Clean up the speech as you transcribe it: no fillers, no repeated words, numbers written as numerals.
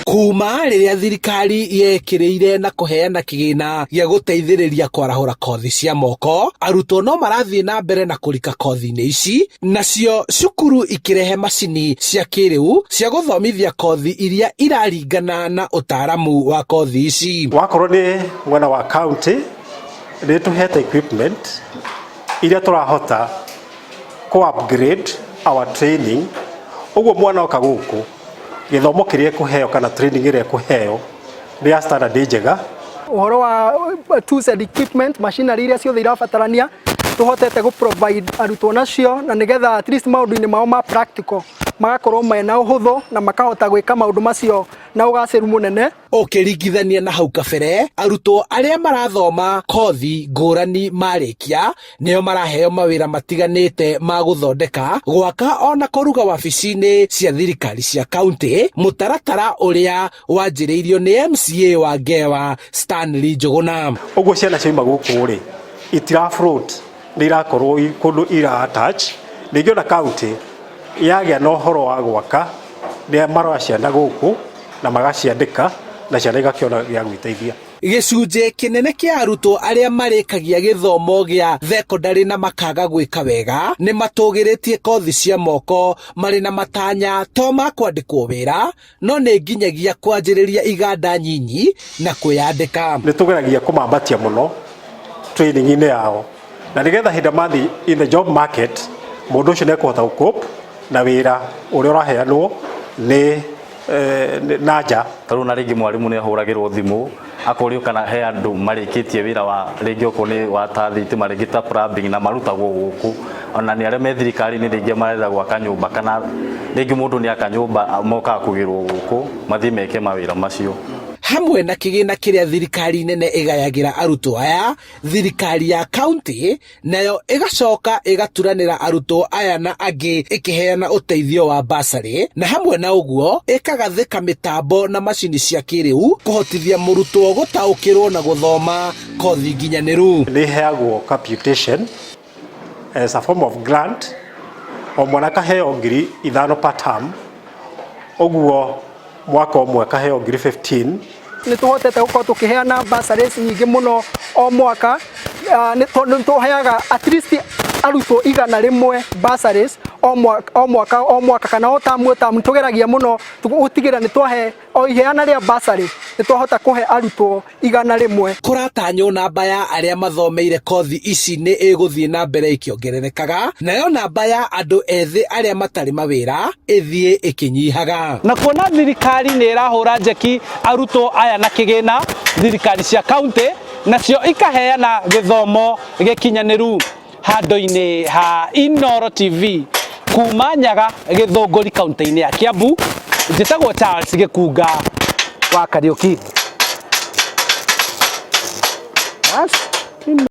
Kuma rĩrĩa thirikari yekĩrĩire na kũheana kĩgĩna gĩa gũteithĩrĩria kwarahũra kothi cia moko, arutwo no marathiĩ na mbere na kũrika kothi-inĩ ici, nacio cukuru ikĩrehe macini cia kĩrĩu cia gũthomithia kothi iria iraringana na ũtaaramu wa kothi ici. Wakorwo nĩ mwena wa county nĩ tũhete equipment iria tũrahota kũ upgrade our training ũguo mwana oka gũkũ gĩthomo kĩrĩa ekũheo kana training ĩrĩa ekũheo nĩ ya standard njega. Ũhoro wa tools and equipment, machinery iria ciothe irabatarania tũhotete gũ provide arutwo nacio, na nĩgetha at least maũndũ-inĩ mao ma practical magakorwo mena ũhũthũ na makahota gwĩka maũndũ macio na ũgacĩru mũnene. Ũkĩringithania na hau kabere, arutwo arĩa marathoma kothi ngũrani marĩkia nĩo maraheo mawĩra matiganĩte ma gũthondeka, gwaka ona kũruga wabici-inĩ cia thirikari cia kaunti, mũtaratara ũrĩa wanjĩrĩirio nĩ MCA wa Ngewa Stanley Njũgũna. Ũguo ciana ciauma gũkũ rĩ, itira float, nĩ irakorwo kũndũ ira attach. Ningĩ ona kaunti yagĩa na ũhoro wa gwaka, nĩ maroya ciana gũkũ na magaciandĩka na ciana igakĩona gĩa gwĩteithia. Gĩcunjĩ kĩnene kĩa arutwo arĩa marĩkagia gĩthomo gĩa thekondarĩ na makaga gwĩka wega nĩ matũgĩrĩtie kothi cia moko marĩ na matanya to ma kwandĩkwo wĩra, no nĩ nginyagia kwanjĩrĩria iganda nyinyi na kwĩyandĩka. Nĩ tũgeragia kũmambatia mũno training-inĩ yao, na nĩgetha hĩndĩ mathiĩ in the job market mũndũ ũcio nĩ ekũhota gũ-cope na wĩra ũrĩa ũraheanwo nĩ na nja. Tarĩu na rĩngĩ mwarimũ nĩ ahũragĩrwo thimũ akorio kana he andũ marĩkĩtie wĩra wa rĩngĩ okorwo nĩ wa ta thitima, rĩngĩ ta plumbing, na marutagwo gũkũ. Ona nĩ arĩa me thirikari-inĩ rĩngĩ marenda gwaka nyũmba, kana rĩngĩ mũndũ nĩ aka nyũmba, mokaga kũgĩrwo gũkũ mathiĩ meke mawĩra macio. Hamwe na kĩgĩna kĩrĩa thirikari nene ĩgayagĩra arutwo aya, thirikari ya kaunti nayo ĩgacoka ĩgaturanĩra arutwo aya na angĩ ĩkĩheana ũteithio wa basarĩ, na hamwe na ũguo ĩkagathĩka mĩtambo na macini cia kĩrĩu kũhotithia mũrutwo gũtaũkĩrwo na gũthoma kothi nginyanĩru. Nĩ iheagwo capitation as a form of grant, o mwana akaheo 5,000 per term, ũguo mwaka ũmwe akaheo ngiri 15. Nĩ tũhotete gũkorwo tũkĩheana bursaries nyingĩ mũno o mwaka, nĩ tondũ nĩ tũheaga at least arutwo 100 bursaries o mwaka, o mwaka, o mwaka kana o tamu o tamu. Tũgeragia mũno gũtigĩrĩra nĩ twahe o iheana rĩa bursary, nĩ twahota kũhe arutwo 100. Kũratanywo namba ya arĩa mathomeire kothi ici nĩ ĩgũthiĩ na mbere ĩkĩongererekaga, nayo namba ya andũ ethĩ arĩa matarĩ mawĩra ĩthiĩ ĩkĩnyihaga. Na kuona thirikari nĩ ĩrahũra njeki arutwo aya na kĩgĩna, thirikari cia kaunti nacio ikaheana gĩthomo gĩkinyanĩru. Handũ-inĩ ha Inooro TV kuma Nyaga Gĩthũngũri kaunti-inĩ ya Kiambu, njĩtagwo Charles Gĩkunga wa Kariũki. Bas.